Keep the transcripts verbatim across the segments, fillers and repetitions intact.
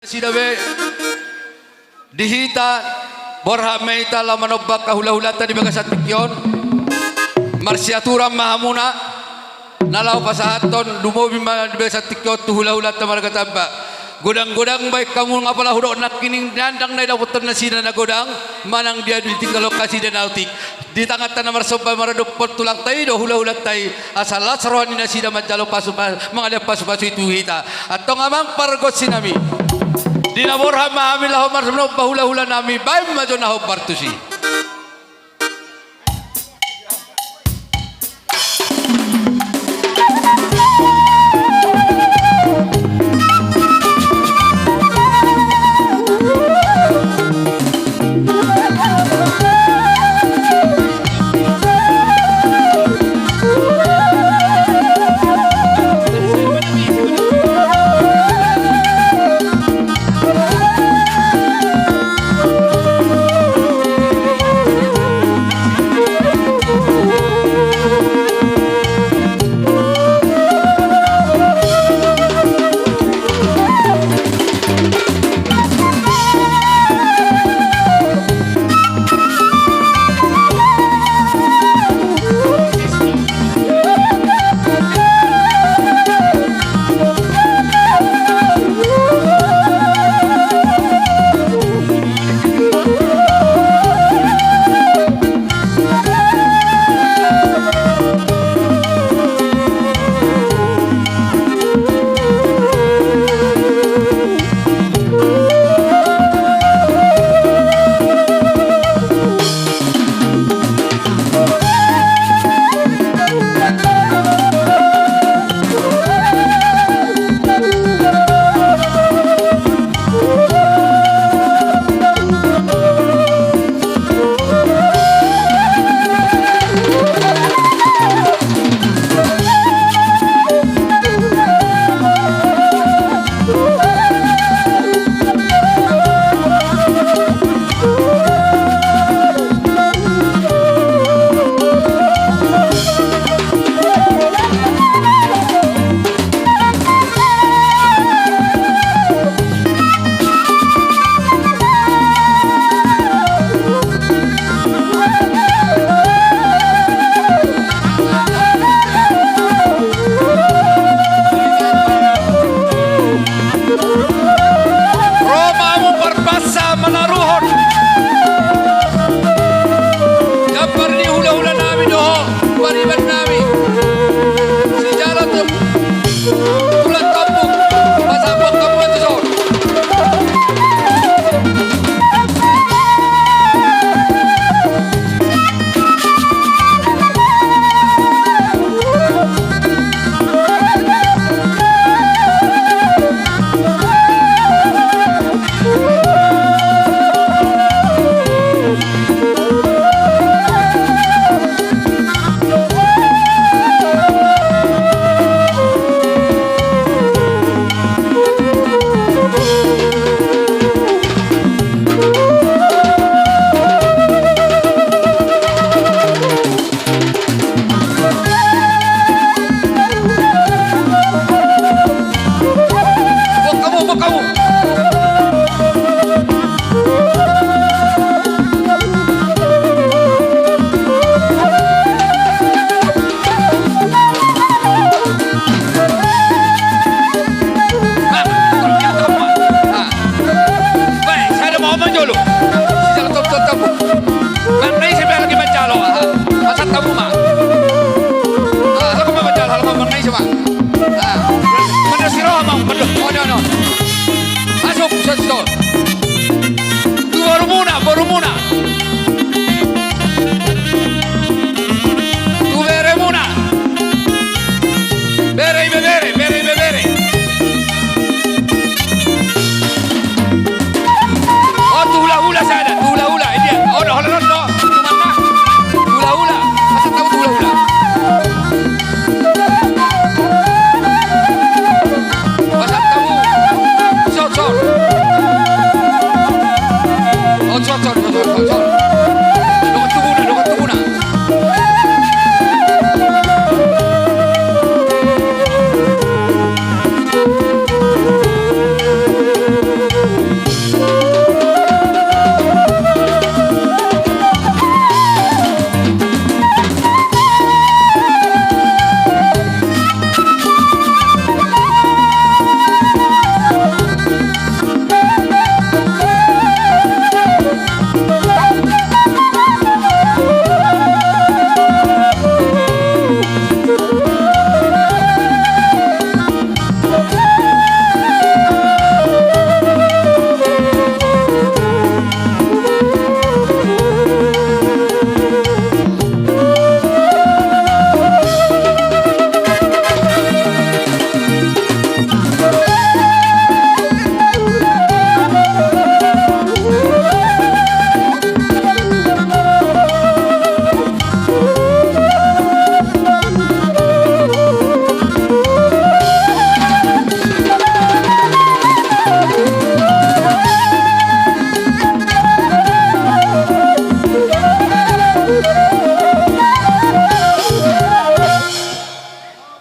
Sida be di hita, borhat ma hita laho manomba angka hulahulanta di bagasan tingki on. Marsiaturan ma hamuna na laho pasahathon, lumobi ma di bagasan tingki on tu hulahulanta marga Tamba. Godang-godang baen hamu, apala hudok nangkining ndang na idapothon nasida na godang manang dia ditinggalhon nasida na otik. Di tanganta na marsomba maradophon tulangta i do hulahulanta i, asa las roha ni nasida manjalo pasu-, pa-, mangalean pasupasu i tu hita. Antong amang pargonsi nami, di na borhat ma hami laho marnomba hulahula nami, baen ma jo na hombar tusi.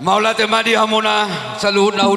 Mauliate ma di hamuna saluhutna.